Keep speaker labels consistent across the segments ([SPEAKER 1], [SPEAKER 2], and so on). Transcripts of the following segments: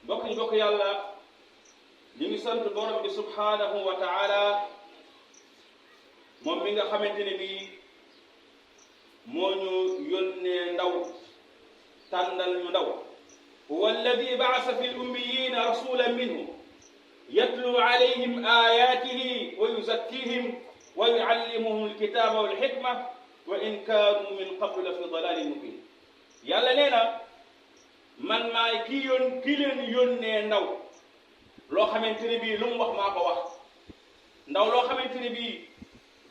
[SPEAKER 1] bokk yàlla ñu ngi sant borom bi subhanahu wa taala moom mi nga xamante ne bii moo ñu yónnee ndaw tànnal ñu ndaw huwa alladi ba'asa fi l-ummiyina rasulan minhum yatlu alayhim ayatihi wa yuzakkihim wa yuallimuhum alkitaba walhikma wa in kaanu min qablu la fi dalalin mubin. yàlla nee na man maay ki leen yónnee ndaw loo xamante ne bii lu mu wax maa ko wax, ndaw loo xamante ne bii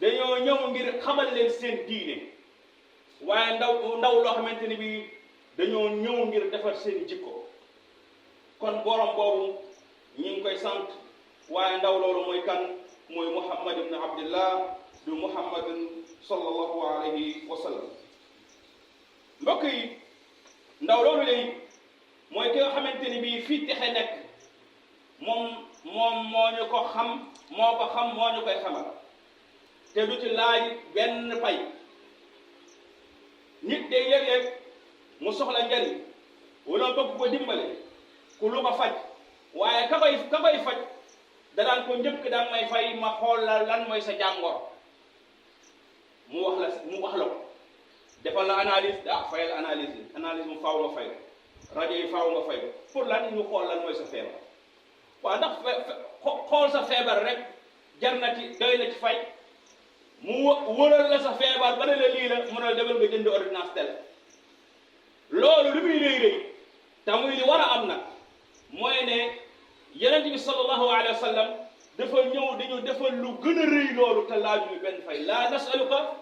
[SPEAKER 1] dañoo ñëw ngir xamal leen seen diine, waaye ndaw loo xamante ne bii dañoo ñëw ngir defar seen jikko. kon borom boobu ñu ngi koy sant, waaye ndaw loolu mooy kan? mooy Muhammad ibn Abdillah du Muhammadun sallallahu alayhi wa sallam. mbokk yi, ndaw loolu léegi mooy ki nga xamante ni bii fii texe nekk moom moo ñu ko xam moo ñu koy xamal te du ci laaj benn pay. nit day léeg-léeg mu soxla njariñ wala bëgg ko dimbale ku lu ko faj, waaye ka koy faj danaan ko njëkk daan may fay ma xool la lan mooy sa jàngoro, mu wax la ko defal la analyse. fayal analyse mu faaw nga fay rajo yi faaw nga fay pour lan ñu xool lan mooy sa feebar. waaw ndax xool sa feebar rek jar na ci doy na ci fay? mu wëral la sa feebar ba ne la lii la mu ne la demal nga jënd ordonnance tel. loolu lu muy rëy te muy li war a am nag mooy ne yonent bi sallallahu alayhi wa sallam dafa ñëw dañu defal lu gën a rëy loolu te laaju benn fay. laa nasaluka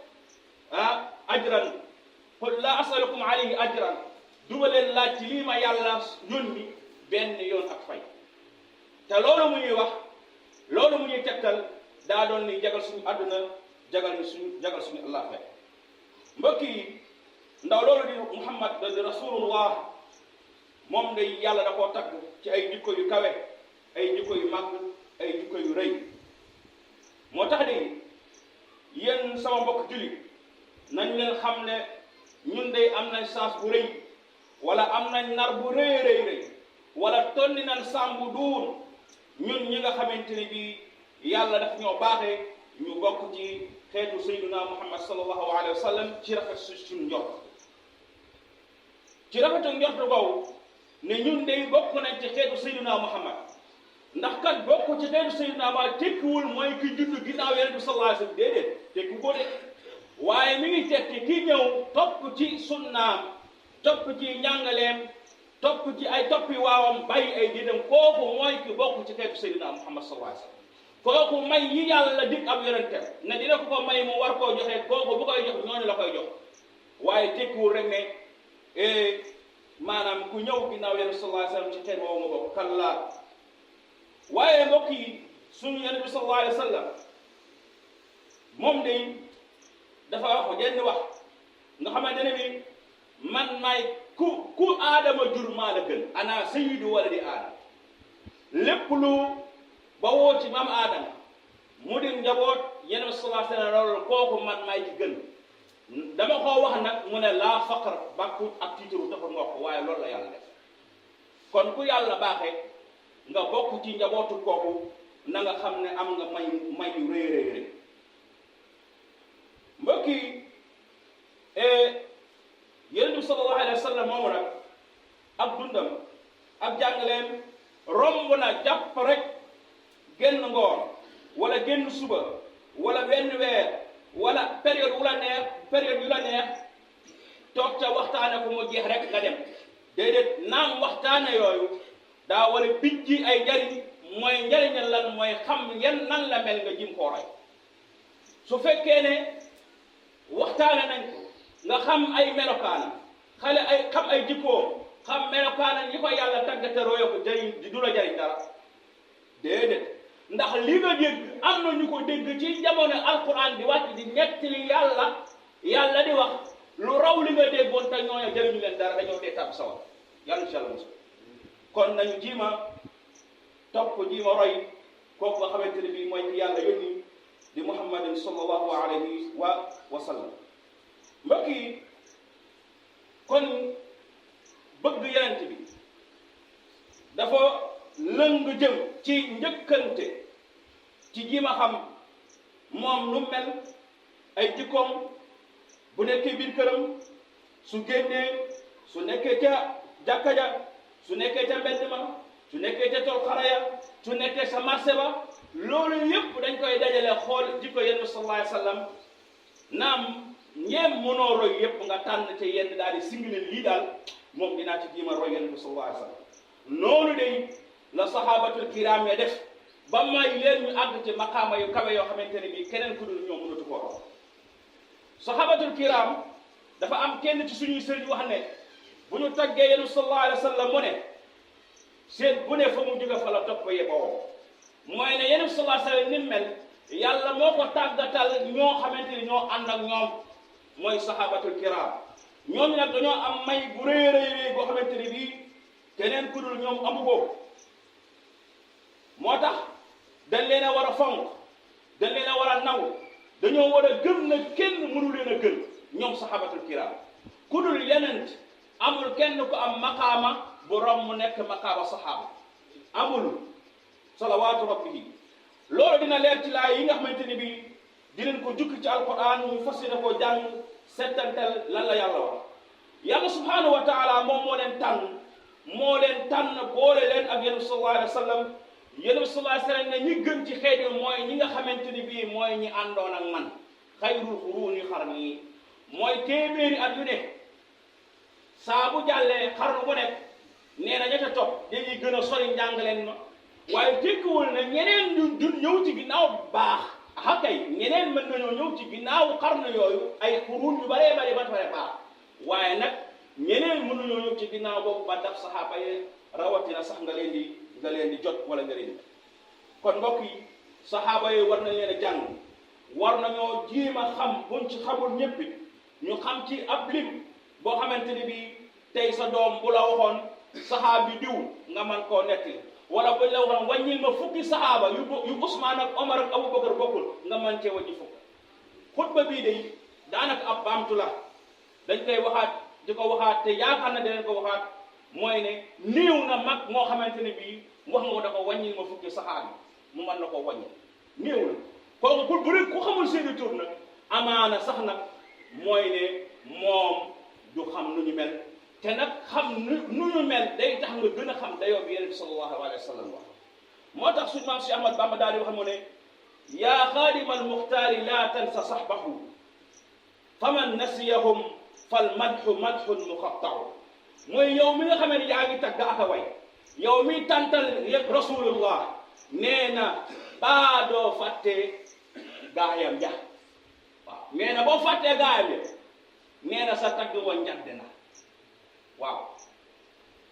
[SPEAKER 1] ajran qul laa asalukum alayhi ajran, duma leen laaj ci lii ma yàlla yónni benn yoon ak fay. te loolu mu ñuy wax, loolu mu ñuy tegtal daa doon ni jagal suñu àdduna jagal suñu allah fekk. mbokk yi, ndaw loolu di Muhammad di rasulullah, moom day yàlla da koo tagg ci ay jikko yu kawe, ay jikko yu màgg, ay jikko yu rëy. moo tax de yéen sama mbokk jullit nañ leen xam ne ñun day am nañ chance bu rëy, wala am nañ nar bu rëy wala tonni nañ saam bu duun ñun ñi nga xamante ni bii yàlla daf ñoo baaxee ñu bokk ci xeetu sayyiduna Muhammad sallallahu alayhi wa sallam ci rafet suñu njort. ci rafetu njort boobu ne ñun day bokk nañ ci xeetu sayyiduna Muhammad, ndax kat bokk ci xeetu sayyiduna Muhammad tekkiwul mooy ki judd ginnaaw Yonent bi sallallahu alayhi wa sallam, déedéet tekki ko de, waaye mi ngi tekki ki ñëw topp ci sunnaam, topp ci njàngaleem, topp ci ay toppi waawam, bàyyi ay diinam. kooku mooy ki bokk ci xeetu sayyiduna Muhammad sallallahu alayhi wa sallam. kooku may yi yàlla dig ab yonentam ne dina ko may mu war koo joxe, kooku bu koy jox ñooñu la koy jox, waaye tekkiwul rek ne maanaam ku ñëw ginnaaw Yonent bi sallallahu alayhi wa sallam ci xeet boobu nga bokk. kallaa. waaye mbokk yi, suñu Yonent bi sallallahu alayhi wa sallam moom day dafa wax jenn wax nga xamante ne bi man maay ku aadama jur maa la gën, ana sayyidu waladi aadama. lépp lu ba woo ci maam aadama mu di njaboot Yonent bi sallallahu alayhi wa sallam loolu kooku man maay ci gën. dama koo wax nag mu ne laa faqar bàkku ak tiitaru taxul nga wax ko, waaye loolu la yàlla def. kon ku yàlla baaxee nga bokk ci njabootu kooku na nga xam ne am nga may yu rëy. mbokk yi, Yonent bi sallallahu alayhi wa sallam moomu nag ab dundam ab jàngaleem romb na jàpp rek génn ngoor wala génn suba wala benn weer wala période yu la neex toog ca waxtaane ko mu jeex rek nga dem. déedéet, naam waxtaane yooyu daa war a bijji ay njariñ. mooy njariñal lan mooy xam yan nan la mel nga jim koo roy. su fekkee ne waxtaane nañ ko nga xam ay melokaanam, xam ay jikkoom, xam melokaanam yi ko yàlla tàggate royo ko jariñ du la jariñ dara. déedéet, ndax li nga dégg am na ñu ko dégg ci jamono alquran di wàcc di nettali yàlla di wax lu raw li nga déggoon te ñooñu jëriñu leen dara, dañoo dee tàbb sawar. yàlla incha allah. kon nañu jiima roy kooku nga xamante ne bii mooy ki yàlla yónni di Muhammadin sallallahu alayhi wa sallam. mbokk yi, kon bëgg yonent bi dafa lëng jëm ci njëkkante ci ji ma xam moom nu mel ay jikkoom bu nekkee biir këram su génnee su nekkee ca jàkka ja su nekkee ca mbedd ma su nekkee ca tool xara ya su nekkee sa marché ba loolu yëpp dañ koy dajale xool jikko Yonent bi sallallahu alayhi wa sallam naam ñeem mënoo roy yëpp nga tànn te yenn daal di singile lii daal moom dinaa ci jiima roy Yonent bi sallallahu alayhi wa sallam noonu de la sahabatul kiram ya def ba may leen ñu àgg ci maqaama yu kawe yoo xamante ne bii keneen ku dul ñoom mënatu ko wax sahabatul kiram dafa am kenn ci suñuy sëriñ wax ne bu ñu taggee Yonent bi sallallahu alayhi wa sallam mu ne seen bu ne fa mu jóge fa la topp yeboo mooy ne Yonent bi sallallahu alayhi wa sallam ni mel yàlla moo ko tàggatal ñoo xamante ni ñoo ànd ak ñoom mooy sahabatul kiram ñoom nag dañoo am may bu rëy rëy boo xamante ni bii keneen ku dul ñoom amu ko moo tax dañ leen a war a fonk dañ leen a war a naw dañoo war a gëm na kenn mënu leen a gën ñoom sahabatul kiram ku dul yeneen amul kenn ku am maqaama bu rom mu nekk maqaama sahaaba amul salawaatu rabbihi loolu dina leer ci laay yi nga xamante ni bii dinañ ko jukki ci alquran ñu fas yéene koo jàng settantel lan la yàlla wax yàlla subhanahu wa taala moom moo leen tànn boole leen ak Yonent bi sallallahu alayhi wa sallam Yonent bi sallallahu alayhi wa sallam ne ñi gën ci xeet yi mooy ñi nga xamante ni bii mooy ñi àndoon ak man xayrul quruuni qarni mooy téeméeri at yu ne saa bu jàllee xarnu bu nekk nee na ña ca topp dañuy gën a sori njàngaleen ma waaye tekkiwul ne ñeneen du ñëw ci ginnaaw baax ah kay ñeneen mën nañoo ñëw ci ginnaaw xarnu yooyu ay quruun yu baree bari ba pare baax waaye nag ñeneen mënuñoo ñëw ci ginnaaw boobu ba daf saxaaba yi rawatina sax nga leen di jot wala nga leen di kon mbokk yi saxaaba yi war nañ leen a jàng war nañoo jéem a xam buñ ci xamul ñëpp ñu xam ci ab lim boo xamante ni bii tey sa doom bu la waxoon saxaabi diw nga man koo netti wala buñ la waxoon wàññil ma fukki saxaaba yu Usmaan ak Omar ak Abubakar bokkul nga man cee wàññi fukk xutba bii de daanaka ab baamtu la dañ koy waxaat di ko waxaat te yaakaar na danañ ko waxaat mooy ne néew na mag moo xamante ne bii wax nga ko dafa wàññil ma fukki saxaabi mu mën na ko wàññi néew na kooku bu rek ku xamul seeni tur nag amaana sax nag mooy ne moom du xam nu ñu mel te nag xam nu ñu mel day tax nga gën a xam dayoo bi Yonent bi sallallahu alayhi wa sallam wax moo tax suñu maam si Ahmad Bamba daal di wax mu ne yaa xaadimal muxtaari laa tansa saxbahu faman nasiyahum fal madxu madxun muqattau mooy yow mi nga xamee ne yaa ngi tagg ak a way yow mi tàntal yëpp rasulullah nee na baa doo fàtte gaayam ja waaw nee na boo fàttee gaayam ja nee na sa tagg wa njadde na waaw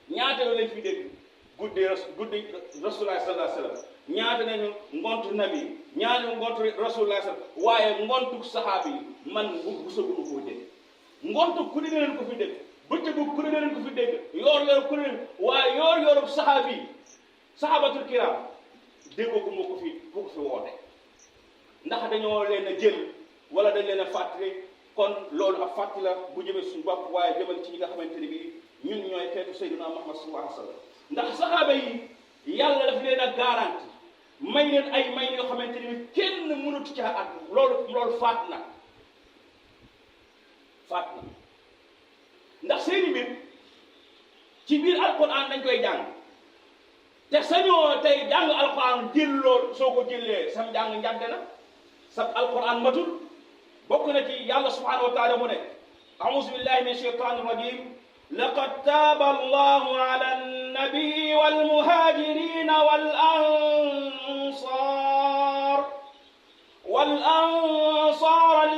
[SPEAKER 1] ñaata yoo lañ fi dégg guddi rasulullah sallallahu alayhi wa sallam ñaata nañu ngontu nabi ñaata ngontu rasulullah sallallahu waaye ngontu saxaabi yi man bu saguma koo dégg ngontu ku ne leen ko fi dégg bëccëgu ku ne leen ko fi dégg yoor ku ne leen waaye yoor saxaabi yi saxaabatul kiram déggoo moo ko fi woote ndax dañoo leen a jël wala dañ leen a fàttali kon loolu ab fàttali la bu jëmee suñu bopp waaye jëmal ci ñi nga xamante ne bii ñun ñooy xeetu Seydina Muhammad sallallahu alayhi wa sallam ndax saxaaba yi yàlla daf leen a garanti may leen ay may yoo xamante ne bii kenn mënatu caa at loolu faat na ndax seeni mbir ci biir alquran dañ koy jàng te sañoo tey jàng alquran jël lool soo ko jëlee sam jàng njàdde na sa alquran matul bokk na ci yàlla subhanahu wa taala mu ne a'uuzu billahi min shaytaani rajim laqad taaba allahu ala annabii wal muhaajiriina wal ansaar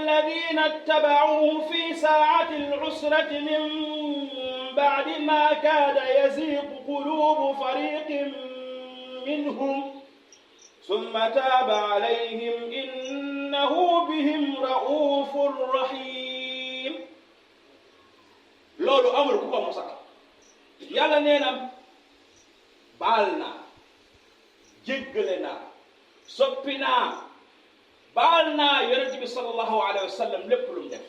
[SPEAKER 1] alladina ittaba'uuhu fi saa'ati al-'usrati min ba'di ma kaada yaziiqu quluubu fariqin minhum summa taaba alayhim innahu bihim ra'uufun rahiim loolu amul ku ko musa yàlla nee na baal naa jéggale naa soppi naa baal naa yonent bi sallallahu alayhi wa sallam lépp lu mu def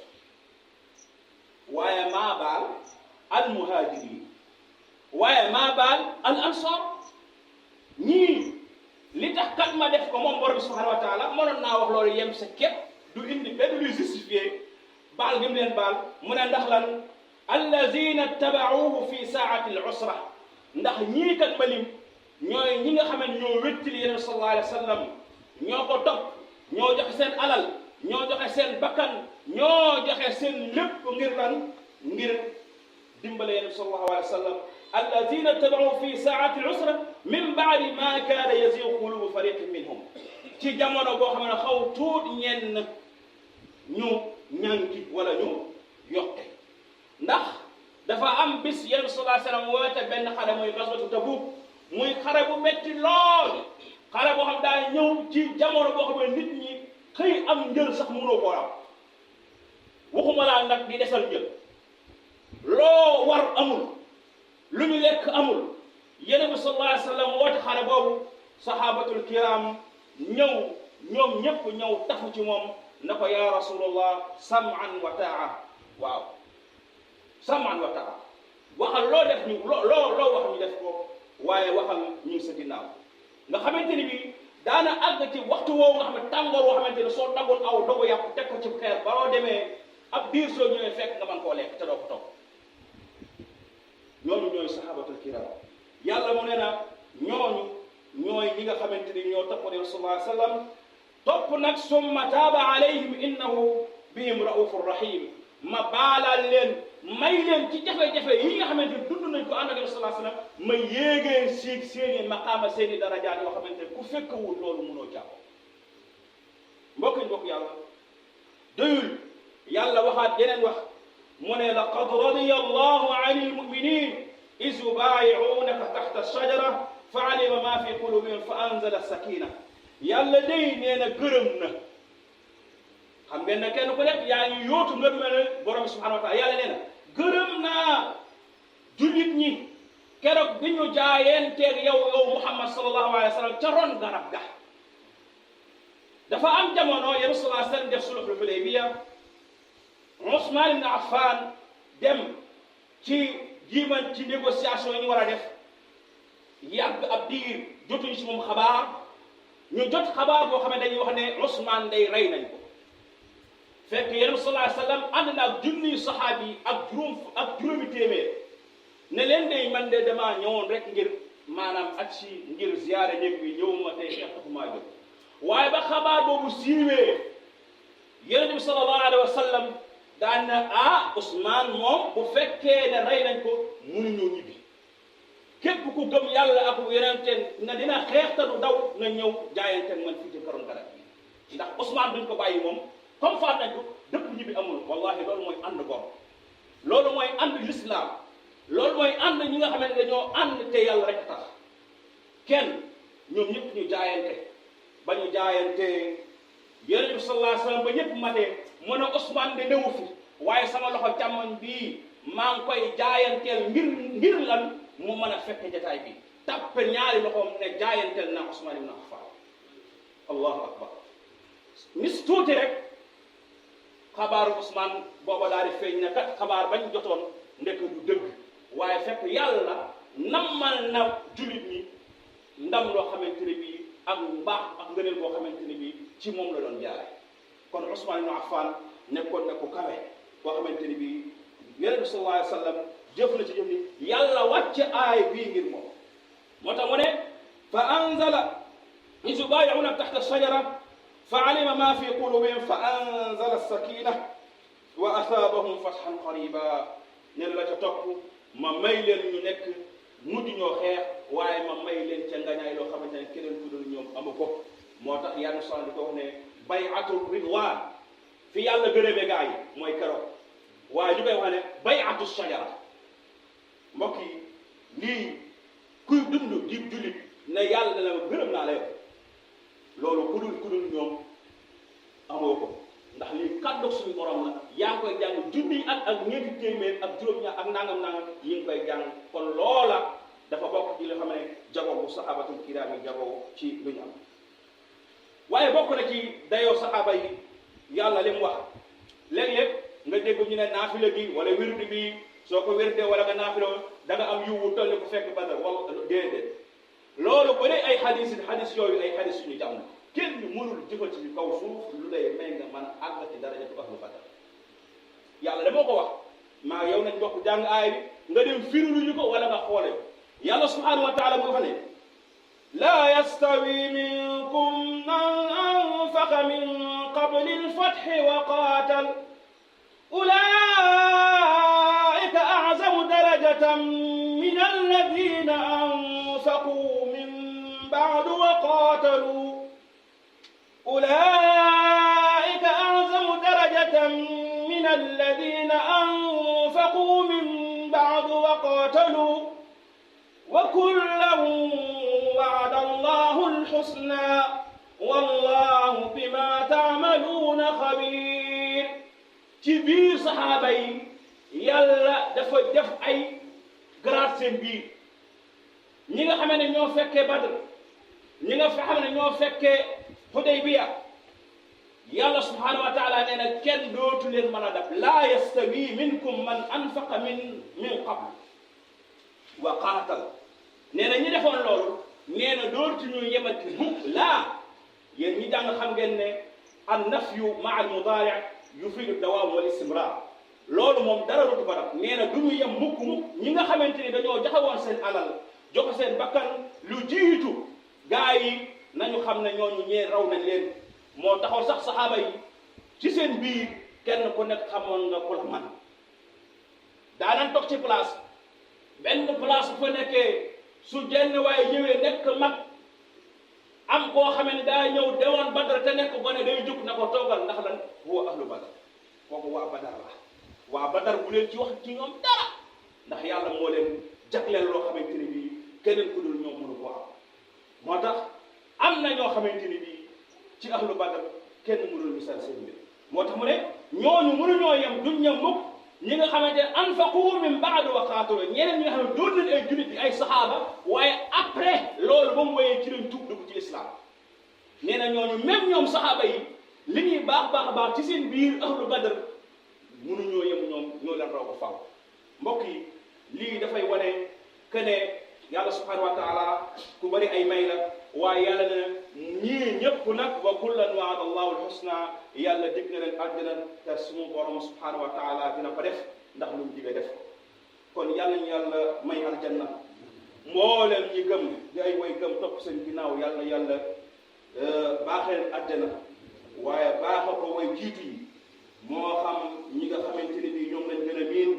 [SPEAKER 1] waaye maa baal almuhaajiriin waaye maa baal al ansar ñii li tax kat ma def ko moom borom subhanahu wa taala mënoon naa wax loolu yem sa képp du indi benn luy justifié baal gi mu leen baal mu ne ndax lan allazina tabauhu fi saati al usra ndax ñii kat ma lim ñooy ñi nga xam ne ñoo wéttali yonent sallallahu alayhi wa sallam ñoo ko topp ñoo joxe seen alal ñoo joxe seen bakkan ñoo joxe seen lépp ngir lan ngir dimbale yonent sallallahu alayhi wa sallam allazina tabau fi saati al usra min baadi ma kaana yazigu qulubu fariqin minhum ci jamono boo xam ne xaw tuut ñenn ñu ñànki wala ñu yotte ndax dafa am bis yonent sallallahu alayhi wa sallam woote benn xare muy gaswatu Tabuk muy xare bu metti lool xare boo xam daa ñëw ci jamono boo xam ne nit ñi xëy am njël sax mënoo koo am waxuma laa nag di desal njël loo war amul lu ñu lekk amul yonent bi sallallahu alayhi wa sallam woote xare boobu sahabatul kiram ñëw ñoom ñëpp ñëw tafu ci moom na ko ya rasulullah sam'an wa ta'a waaw sam'an wa ta'a waxal loo def ñu loo wax ñu def ko waaye waxal ñu ngi sa ginnaaw nga xamante ni bi daana àgg ci waxtu woowu nga xam ne tàngoor woo xamante ne soo daggoon aw dogu yàpp teg ko ci xeer baroo demee ab biir soo ñëwee fekk nga mën koo lekk te doo ko toog ñooñu ñooy sahabatul kiram yàlla mu ne na ñooñu ñooy ñi nga xamante ni ñoo topp ne sallallahu alayhi wa sallam topp nag summa taaba alayhim innahu bihim raufur rahim ma baalal leen may leen ci jafe-jafe yi nga xamante ni dund nañ ko ànd ak sallallahu alayhi wa sallam ma yéegee seeni maqaama seeni darajaat yoo xamante ne ku fekkawul loolu mënoo jàpp mbokk yàlla doyul yàlla waxaat yeneen wax mu ne laqad radiya allahu an almuminin iz yubaayi'unaka taxta ashajara fa alima ma fi qulubihim fa anzala sakina yàlla day nee na gërëm na xam ngeen ne kenn ku nekk yaa ngi yóotu nga mel ne borom subhanahu wa taala yàlla nee na gërëm naa jullit ñi keroog bi ñu jaayeenteeg yow Muhammad sallallahu alayhi wa sallam ca ron garab ga dafa am jamono yéen sallallahu alayhi wa sallam def sulhul Hudaybiya Usman ibn Affan dem ci jiiman ci négociation yi ñu war a def yàgg ab diir jotuñu si moom xabaar ñu jot xabaar boo xam ne dañuy wax ne Usman day rey nañ ko fekk yéen sallallahu alayhi wa sallam ànd na ak junniy saxaabi ak juróomi téeméer ne leen day man de damaa ñëwoon rek ngir maanaam ak si ngir ziyaare néeg bi ñëwuma tey xeex taxumaa jóg waaye ba xabaar boobu siiwee yonent bi sallallahu alayhi wa sallam daan na Usman moom bu fekkee ne rey nañ ko mënuñoo ñibbi képp ku gëm yàlla ak yonenteen na dina xeex te du daw na ñëw jaayanteen man fii ci karoon garab bi ndax Usman duñ ko bàyyi moom comme faat nañ ko dëpp ñibbi amul wallahi loolu mooy ànd gor loolu mooy ànd l'islam loolu mooy ànd ñi nga xamante ne dañoo ànd te yàlla rek tax kenn ñoom ñëpp ñu jaayante ba ñu jaayante yonent bi sallallahu alayhi wa sallam ba ñëpp matee mu ne Usman de newu fi waaye sama loxo càmmoñ bii maa ngi koy jaayanteel ngir lan mu mën a fekk jataay bi tappe ñaari loxoom ne jaayanteel naa Usman ibn Affan allahu akbar mis tuuti rek xabaaru Usman booba daal di feeñ ne kat xabaar bañ jotoon ndekk du dëgg waaye fekk yàlla nammal na jullit ñi ndam loo xamante ne bii ak mbaax ak ngëneel boo xamante ne bii ci moom la doon jaare kon Usman ibn Affan nekkoon na ko kawe boo xamante ne bii Yonent bi sallallahu alayhi wa sallam jëf na ci jëf ni yàlla wàcce aay bii ngir moom moo tax mu ne fa anzala iz yubaayi'uunaka taxta shajara fa alima ma fi qulubihim fa anzala sakina wa asaabahum fathan qariba ne la ca topp ma may leen ñu nekk mujj ñoo xeex waaye ma may leen ca ngañaay loo xamante ne keneen ku dul ñoom amu ko moo tax yàlla di ko wax ne bay'atul ridwaan fi yàlla gërëmee gaa yi mooy keroog waaye ñu koy wax ne bay'atu shajara mbokk yi lii kuy dund di jullit ne yàlla dana gërëm naa la yow loolu ku dul ñoom amoo ko ndax lii kàddu suñu borom la yaa ngi koy jàng junni ak ñeenti téeméer ak juróom-ñaar ak nangam yi ngi koy jàng kon loola dafa bokk ci li xam ne jagoo bu sahabatul kiram yi jagoo ci lu ñu am waaye bokk na ci dayoo saxaaba yi yàlla li mu wax léeg-léeg nga dégg ñu ne naafila gi wala wirdu bi soo ko wérdee wala nga naafiloo da nga am yiwu toll ko fekk Badar wala déedéet loolu bu dee ay xadis yooyu ay xadis yu ñu jàmm kenn mënul jëfal ci kaw suuf lu lay may nga mën a àgg ci darajatu ahlu Badar yàlla damoo ko wax maa yow nañ bokk jàng aay bi nga dem firiluñu ko wala nga xoole yàlla subhanahu wa taala mu nga fa ne لا يستوي منكم من أنفق من قبل الفتح وقاتل أولئك أعظم درجة من الذين أنفقوا من بعد وقاتلوا أولئك أعظم درجة من الذين أنفقوا من بعد وقاتلوا وكلا وعد الله الحسنى والله بما تعملون خبير ci biir saxaaba yi yàlla dafa def ay grade seen biir ñi nga xam ne ñoo fekkee Badr ñi nga xam ne ñoo fekkee Hudaybiya yàlla subhanahu wa taala nee na kenn dootu leen mën a dab laa yastawi minkum man anfaqa min qabl wa qaatal nee na ñi defoon loolu nee na dootu ñu yemati mukk laa yéen ñi jàng xam ngeen ne an nafyu maa al mudaari' yufiidu dawaam wal istimraar loolu moom dara dootu ko dab nee na du ñu yem mukk ñi nga xamante ni dañoo joxewoon seen alal joxe seen bakkan lu jiitu gaa yi nañu xam ne ñooñu ñee raw nañ leen moo taxoon sax saxaaba yi ci seen biir kenn ku nekk xamoon nga ku la man daanan toog ci place benn place bu fa nekkee su jenn waaye ñëwee nekk mag am koo xam ne daa ñëw dewoon Badar te nekk gone day jóg na ko toogal ndax lan huwa ahlu Badar kooku waa Badar la waa Badar bu leen ci wax ci ñoom dara ndax yàlla moo leen jagleel loo xamante ni bii keneen ku dul ñoom mënu ko am moo tax am na ñoo xamante ni bii ci ahlu Badar kenn mënul misaal seen mbir moo tax mu ne ñooñu mënuñoo yem duñ ñem mukk ñi nga xamante ne anfaqu min ba'd wa qaatalu ñeneen ñi nga xam ne doon nañ ay jullit di ay saxaaba waaye après loolu ba mu woyee ci lañ tuub dugg ci lislaam nee na ñooñu même ñoom saxaaba yi li ñuy baax baax ci seen biir ahlu Badr mënuñoo yem ñoom ñoo leen raw ko faaw mbokk yi lii dafay wane que ne yàlla subhanahu wa taala ku bari ay may la waaye yàlla ne ñii ñëpp nag wa kullan wa'ada allahu alhusna yàlla dig na leen àddina te suñu borom subhanahu wa taala dina ko def ndax lu mu digee def kon yàlla ñu yàlla may aljanna mbooleem ñi gëm di ay way gëm topp seen ginnaaw yàlla baaxee leen àddina waaye baaxa ko way jiitu yi moo xam ñi nga xamante ne bii ñoom lañ gën a miin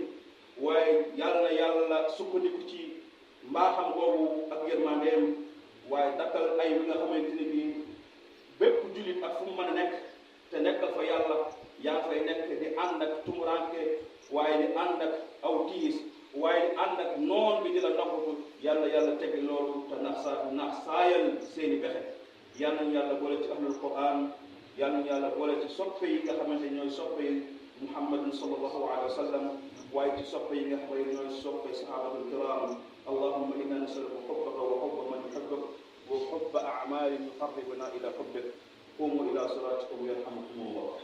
[SPEAKER 1] waaye yàlla sukkandiku ci mbaaxam boobu ak yërmandeem waaye dakkal ay wi nga xamante ne bii bépp jullit ak fu mu mën a nekk te nekkal fa yàlla yaa fay nekk di ànd ak tumuranke waaye di ànd ak aw tiis waaye di ànd ak noon bi di la ndoxatu yàlla teg loolu te nax saayal seeni pexe yal nañu yàlla boole ci ahlul quran yal nañu yàlla boole ci soppe yi nga xamante ñooy soppe yi muhammadun sallallahu alayhi wa sallam waaye ci soppe yi nga xam ne ñooy soppe sahabatul kiram allahumma inna nasaluka hubbaka wa hubba man yuhibbuk wa hubba a'malin yuqarribuna ila hubbik qumu ila salatikum yarhamukum allah